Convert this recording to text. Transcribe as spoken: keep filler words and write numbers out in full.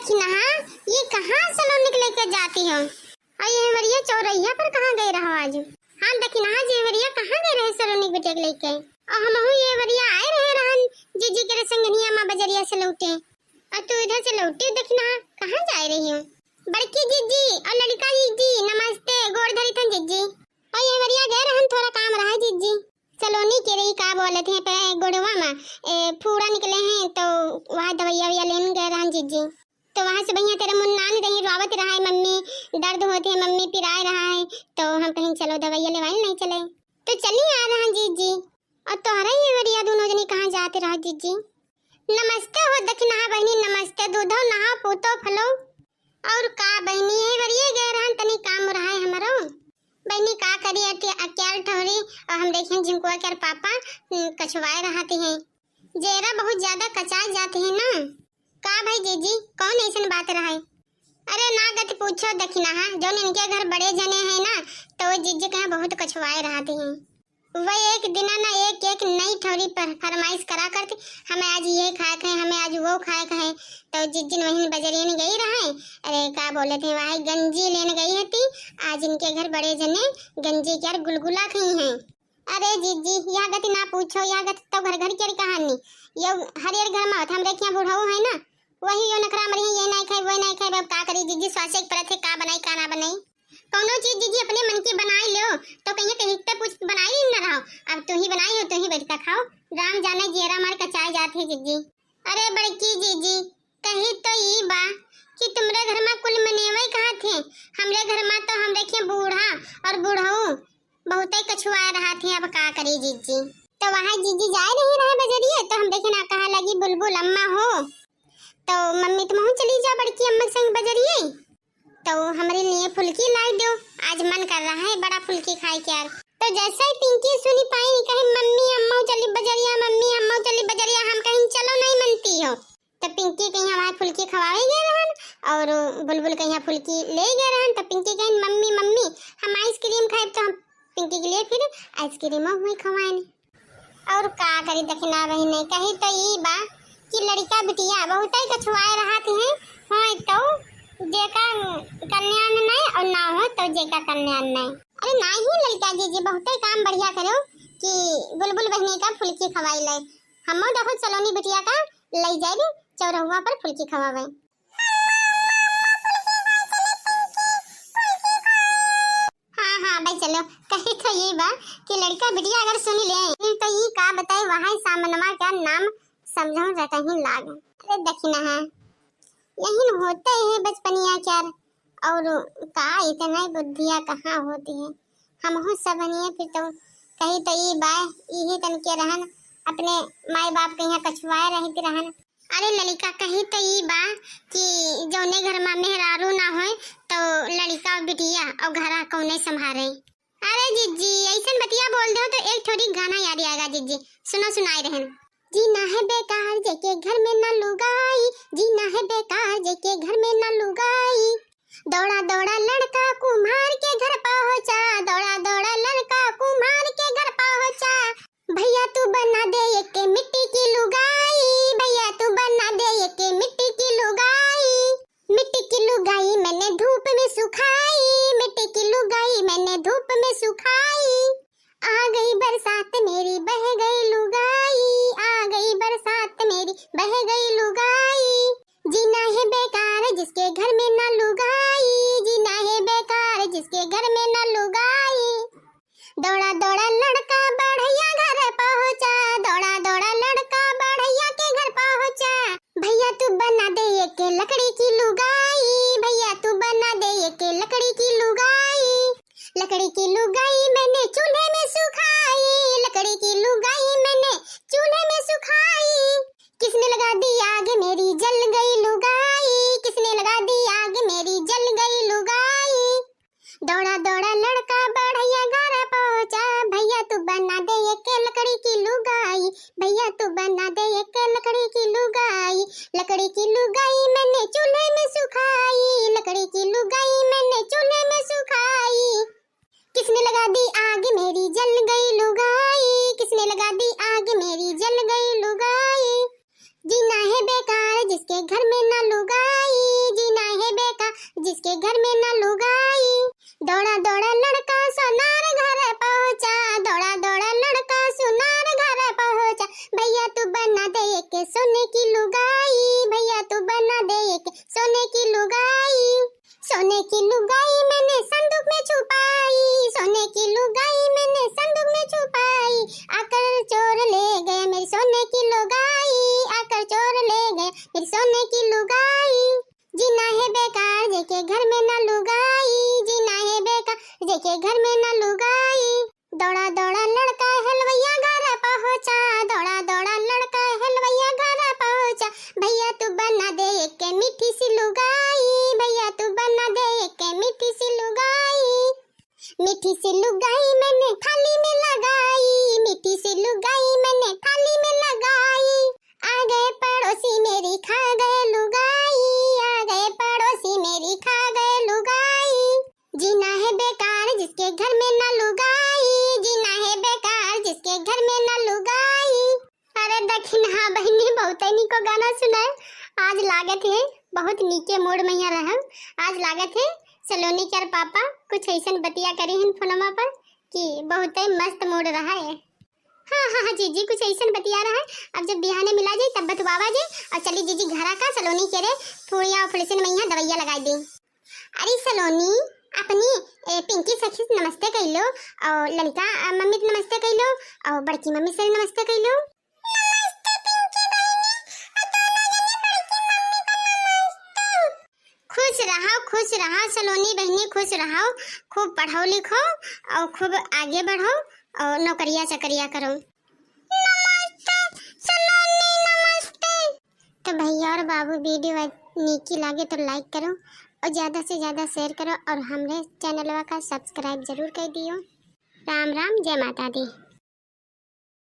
दखिनहा, ये कहाँ सलोनी के लेके जाती हो? और ये वरिया चौरैया पर कहाँ गए रहो आज? हाँ दखिनहा जी, ये वरिया कहाँ गए रहे सलोनी के बिटिया के लेके? और हमहू ये वरिया आए रहे रहन जीजी के संगनिया माँ बजरिया से लौटे, और तू इधर से लौटी दखिनहा, कहाँ जाए रही हो? बड़की जीजी और लड़का जीजी नमस्ते, गोड़ धरी थन जीजी। और ये वरिया गए रहन, थोड़ा काम रहा जीजी। सलोनी के रही का बोलत हैं पे गोड़वा में ए, फूड़ा निकले हैं, तो वहाँ दवाइया वैया लेन गए रहन जीजी। तो वहाँ से भैया तेरे मुन्ना नहीं रही, रोवत रहा है मम्मी, दर्द होते है मम्मी, पिराए रहा है। तो हम कहीं चलो दवाइया लेवाई नहीं चले, तो चली आ रहा जीजी। और तोहरा ये वरिया दोनों जनी कहाँ जाते रहा जीजी? नमस्ते हो दखिनहा बहनी, नमस्ते, दूधो नहा पूतो फलो। और का बहनी, ये वरिये गए रहन, तनी काम रहा है हमरो। बहनी का करी, अके-, अकेल ठहरी और हम देखें झिंकुआ के पापा, हम्म, कछुआए रहते हैं। जेरा बहुत ज्यादा कचाए जाते हैं ना। का भाई जीजी, कौन ऐसन बात रहा है? अरे ना गति पूछो दखिनहा, जौन इनके घर बड़े जने हैं ना, तो वो जीजी के यहाँ बहुत कछुआए रहते हैं। वह एक दिना ना एक, एक नई ठौरी पर फरमाइश करा करती, "हमें आज ये खाए के है, हमें आज वो खाए के है।" तो जिस दिन वहीं बजरियन गई रहे, अरे का बोलत हैं, वहाँ गंजी लेन गई हती। आज इनके घर बड़े जने गंजी के यार गुलगुला खई हैं। अरे जीजी, यह गति ना पूछो, यह गति तो घर घर की कहानी। यो हरियर घर में होत, हमरे के यहाँ बुढ़ऊ है ना, वही यो नखरा मरी है, ये नहीं खाए, वो नहीं खाए, अब का करी जीजी, स्वासे के परत है, का बनाई, का ना बनाई। कौनो चीज जीजी अपने मन की बनाई लो, तो कहिए कहीं तो पूछ बनाई ही ना रहो। अब तू ही बनाई हो, तू ही बैठ के खाओ, राम जाने जियरा मार कचाए जात है जीजी। अरे बड़की जीजी, कही तो ई बा कि तुमरे घर में कुल मनेवई कहाँ थे, हमरे घर में तो हमरे के बूढ़ा और बूढ़ऊ बहुते कछुआ रहा थे, अब का करी जीजी। तो वहाँ जीजी जाए नहीं रहे बजरिए, तो हम देखे ना कहा लगी, "बुलबुल अम्मा हो, तो मम्मी तुमहू चली जा बड़की अम्मा के संग बजरिए, तो हमरे लिए फुलकी लाई दो, आज मन कर रहा है बड़ा फुलकी खाए के यार।" तो जैसे ही पिंकी सुनी पाई, कहे, "मम्मी अम्मा चली बजरिया, मम्मी अम्मा चली बजरिया।" हम कहीं, "चलो नहीं मनती हो।" तो पिंकी के यहाँ वहाँ फुलकी खवावे गए रहन और बुलबुल के यहाँ फुलकी ले गए रहन। तो पिंकी कहे, "मम्मी, मम्मी, हम आइसक्रीम खाए।" तो हम पिंकी के लिए फिर आइसक्रीम हुई खवाएन। और का करी दखिनहा बहिनी, कही तो ई बा कि लड़का बिटिया बहुते कछुआए रहत हैं, होय तो जेका कल्याण नहीं और ना हो तो जेका कल्याण नहीं। अरे नाही लड़का जीजी बहुते काम बढ़िया करो कि बुलबुल बहिनी का फुलकी खवाई ले। हमो देखो सलोनी बिटिया का ले जाए चौरहुआ पर फुलकी खवावे। हाँ, हाँ, भाई चलो, कहे तो ये बा कि लड़का बिटिया अगर सुन ले, फिर तो ये का बताए, वहाँ सामनवा का नाम समझो रटही लाग। अरे दखिनहा, यही न होते हैं बचपनिया क्यार, और का इतना बुद्धिया कहाँ होती है। हमहू सबनिए फिर तो कही तो ई बा, इही तन के रहन, अपने माई बाप के यहाँ कछुआए रहती रहन। अरे ललिका, कही तो ई बा कि जौने घर में मेहरारू ना होए, तो लड़िका बिटिया और घरा कौने संभारे। अरे जिज्जी, ऐसन बतिया बोल दो तो एक ठोरी गाना याद आएगा जिज्जी, सुनो सुनाई रहन। जीना है बेकार जेके घर में ना लुगाई, जीना है बेकार जेके घर में ना लुगाई। दौड़ा दौड़ा लड़का कुम्हार के घर पहुँचा, दौड़ा दौड़ा लड़का कुम्हार के घर पहुँचा। भैया तू बना दे एके मिट्टी की लुगाई, भैया तू बना दे एके मिट्टी की लुगाई। मिट्टी की लुगाई मैंने धूप में सुखाई, मिट्टी की लुगाई मैंने धूप में सुखाई। आ गई बरसात मेरी बह गई लुगाई, आ गई बरसात मेरी बह गई लुगाई। जीना है बेकार जिसके घर में ना लुगाई, जीना है बेकार जिसके घर में ना लुगाई। दौड़ा दौड़ा लड़का बढ़ैया घर पहुँचा, दौड़ा दौड़ा लड़का बढ़ैया के घर पहुँचा। भैया तू बना दे एके लकड़ी की लुगाई, भैया तू बना दे एके लकड़ी की लुगाई। लकड़ी की लुगाई मैंने चूल्हे में सुखाई, लकड़ी की लुगाई मैंने चूल्हे में सुखाई। किसने लगा दी आग मेरी जल गई लुगाई, किसने लगा दी आग मेरी जल गई लुगाई। दौड़ा दौड़ा लड़का बढ़ैया घर पहुँचा, भैया तू बना दे एके लकड़ी की लुगाई, भैया तू बना दे एके लकड़ी की लुगाई। लकड़ी की लुगाई मैंने चूल्हे में सुखाई, लकड़ी की लुगाई मैंने चूल्हे में सुखाई। किसने लगा जिसके घर में ना लुगाई। दौड़ा दौड़ा लड़का सोनार घर पहुँचा, दौड़ा दौड़ा लड़का सोनार घर पहुँचा। भैया तू बना दे एक सोने की लुगाई, भैया तू बना दे एक सोने की लुगाई। सोने की लुगाई मैंने संदूक में छुपाई, सोने की लुगाई मैंने संदूक में छुपाई। आकर चोर ले गए मेरी सोने की लुगाई, आकर चोर ले गए मेरी सोने की लुगाई। जीना है बेकार जेके घर में ना लुगाई, जीना है बेकार जेके घर में ना लुगाई। दौड़ा दौड़ा लड़का हलवैया घर पहुँचा, दौड़ा दौड़ा लड़का हलवैया घर पहुँचा। भैया तू बना दे एक मीठी सी लुगाई, भैया तू बना दे एक मीठी सी लुगाई। मीठी सी लुगाई मैंने थाली में लगाई, मीठी सी लुगाई मैंने थाली में लगाई। आ गए पड़ोसी मेरी खा गए लुगाई, आ गए पड़ोसी मेरी खा गए लुगाई। जीना है बेकार जिसके घर में ना लुगाई, जीना है बेकार जिसके घर में ना लुगाई। अरे दखिन, हाँ बहिनी, बहुते निको गाना सुनाए। आज लागत है बहुत नीके मूड में यहाँ रहम। आज लागत है सलोनी के और पापा कुछ ऐसन बतिया करी हन फोनमा पर कि बहुते मस्त मूड रहा है। हाँ हाँ हाँ जीजी, कुछ ऐसन बतिया रहा है। अब जब बिहाने मिला जाए तब बतुआवा जाए। और चली जीजी घरा का सलोनी के रे फूड़िया और फुलसिन में यहाँ दवैया लगाई दी। अरे सलोनी, अपनी, ए, पिंकी सखी से नमस्ते कह लो, और ललिता, अ, मम्मी से नमस्ते कह लो, और बड़की मम्मी से नमस्ते कह लो। नमस्ते पिंकी बहिनी, और दोनों जनी बड़की मम्मी को नमस्ते। खुश रहो, खुश रहो सलोनी बहिनी, खुश रहो, खूब पढ़ो लिखो और खूब आगे बढ़ो और नौकरिया चकरिया करो। नमस्ते सलोनी, नमस्ते। तो भैया और बाबू, वीडियो नीकी लागे तो लाइक करो और ज़्यादा से ज़्यादा शेयर करो और हमरे चैनलवा का सब्सक्राइब जरूर कर दियो। राम राम, जय माता दी।